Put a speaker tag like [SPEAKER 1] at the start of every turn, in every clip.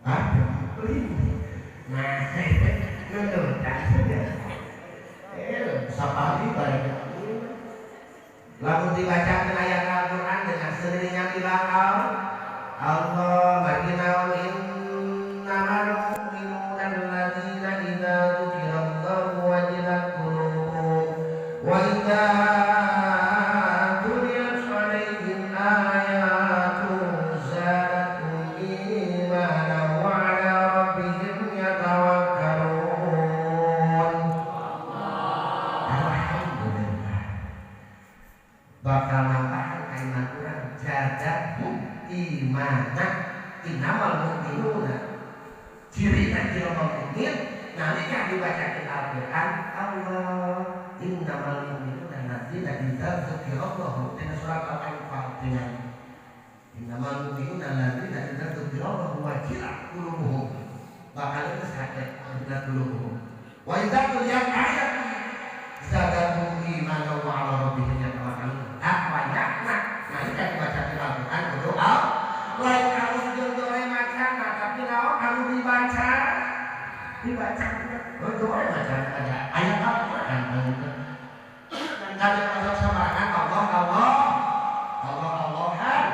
[SPEAKER 1] Ah, nah, nundutan saja. Sapali bareng. Lamun dibacakeun ayat Al-Qur'an dengan sendirinya bilang Allah bagi naon innamal mu'minuna alladzina idza dzukirallahu wajilat qulubuhum wa idza tuliyat 'alaihim ayatuhu zadatuhum imanan wa 'ala rabbihim yatawakkalun. Alhamdulillah bakal nambahan kaiman urang jadatu imana innamal mu'minuna cirina jelema mukmin nalika dibacakeun Al-Qur'an Allah innamal mu'minuna alladzina idza dzukirallahu dina surat Al-Anfal dengan innamal mu'minuna alladzina idza dzukirallahu wajilat qulubuhum bakal geus hate wajilat qulubuhum wa idza tuliyat ayatu zadatuhum imanan wa 'ala rabbihim yatawakkalun. Takwa nalika dibacakeun Al-Qur'an kudu lain harus jeung dore macana tapi naon anu dibaca dore macana ada ayat Al-Qur'an kali masuk sembarangan Allah Allah Allah Allahan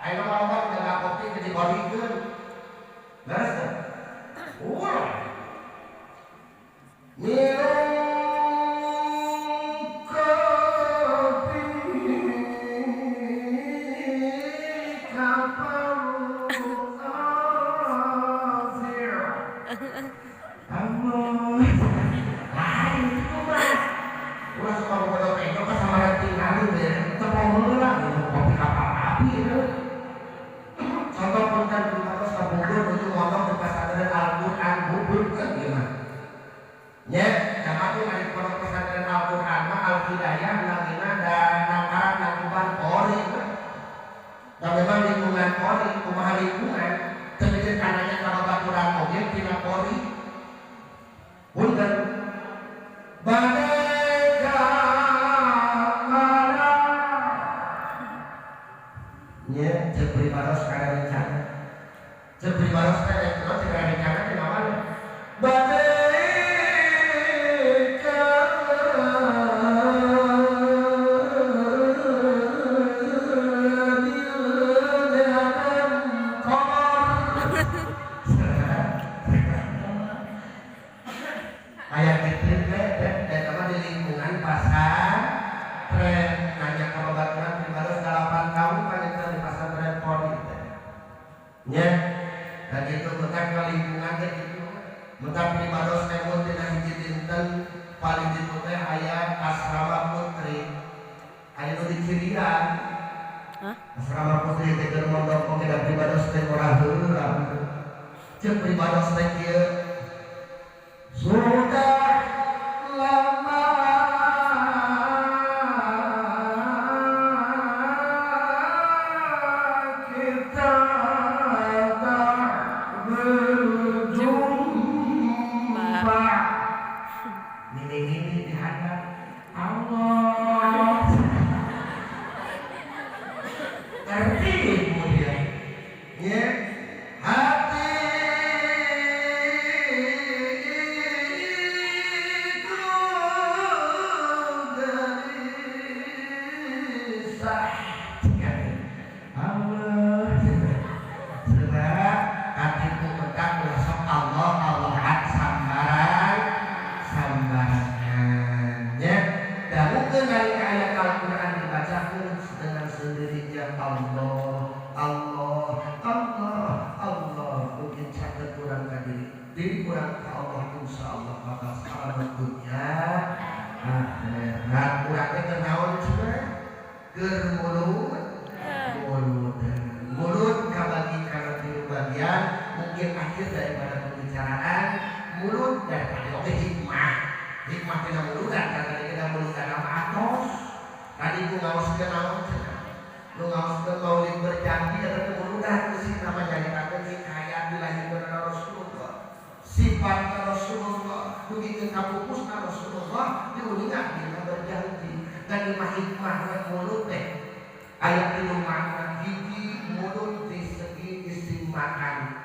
[SPEAKER 1] ayo Allah jaga kopi jadi kolikeun leres teu ulah minum kopi kapal azir Allah lain itu mah ulah suka bodoh tengok ka samaran tinggali teh teu heula minum kopi kapal api itu contoh punten pribados ka Bogor nuju ngomong di pesantren Al-Qur'an bubulkeun ieu mah nya jamaah ari pondok pesantren Al-Qur'an mah Al-Hidayah namina dan nangkaran nangkuban Polri dan memang lingkungan Polri kumaha lingkungan teu mikir kananya ka babaturan oge tina Polri punten badai mana nya ceuk pribados kana rencana ceuk pribados teh cek rencana teh naon badai aya kitu teh eta mah di lingkungan pasantren nanya ka babaturan pribados 8 tahun panjenengan di pasantren Polri teh nya da kitu mentak ka lingkungan teh kitu mentak pribados teh mun tina hiji dinten paling ditu teh aya asrama putri aya nu dicirian.
[SPEAKER 2] Hah?
[SPEAKER 1] Asrama putri teh keur mondok oge da pribados teh ora heula ceuk pribados teh kieu sudah lama kita tak berjumpa mini-mini di hadap Allah tertipu dia ya hati gelisah Allah sebab hatiku mentak ulah sok Allah Allahan sambarang sambarangan ya dan mungkin nalika ayat Al-Qur'an dibacakeun dengan sendirinya Allah Allah Allah Allah mungkin caket kurang ka diri diri kurang ka Allah insyaallah bakal selamat dunia akhirat urang teh keur naon cenah keur mulut mulut mulut kabagi kana tilu bagian mungkin akhir daripada pembicaraan mulut dan tadi oge hikmah hikmah tina muludan kata kita muludan nama atos tadi ku ngaoskeun naon cenah nu ngaoskeun maulid berjanji eta teh muludan geus nama nyaritakeun hikayat dilahirkeun Rasulullah sifat Rasulullah dugikeun ka pupusna Rasulullah diuningan dina berjanji dan lima hikmah mulut teh aya tilu makna hiji mulut di segi isim makan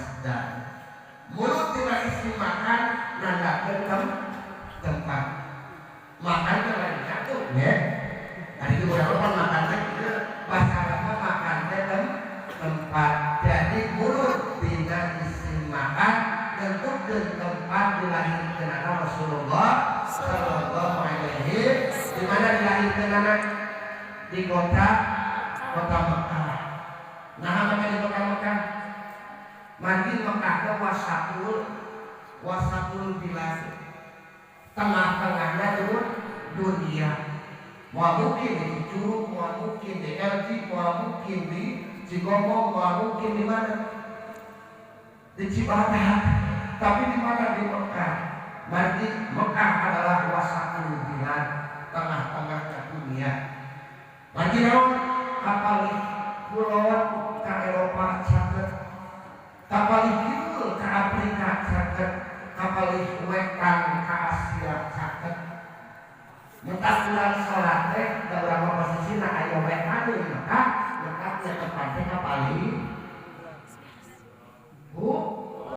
[SPEAKER 1] Masdar. Mulut tina isim makan nandakeun tempat. Makan teh lain satu ya. Tadi itu urang kan makan teh kieu, bahasa Arab makan teh tempat. Jadi mulut tina isim makan nentukeun tempat dilahirkeunana Rasulullah sallallahu alaihi. Di mana dilahirkeunana? Di kota kota Mekah. Nah, apa di kota Mekah? Margi Mekah teh wasatul wasatul bilad. Tengah-tengahnya dunia. Moal mungkin di Curug, moal mungkin di LG, moal mungkin di Cigombong, moal mungkin di mana? Di Cibadak. Tapi di mana? Di Mekah. Margi Mekah adalah wasatul bilad, tengah-tengahnya dunia. Margi naon? Kapalih kulon ka Eropa caket, kapalih kidul ka Afrika caket, kapalih wetan ka Asia caket. Mentak bulan sholat teh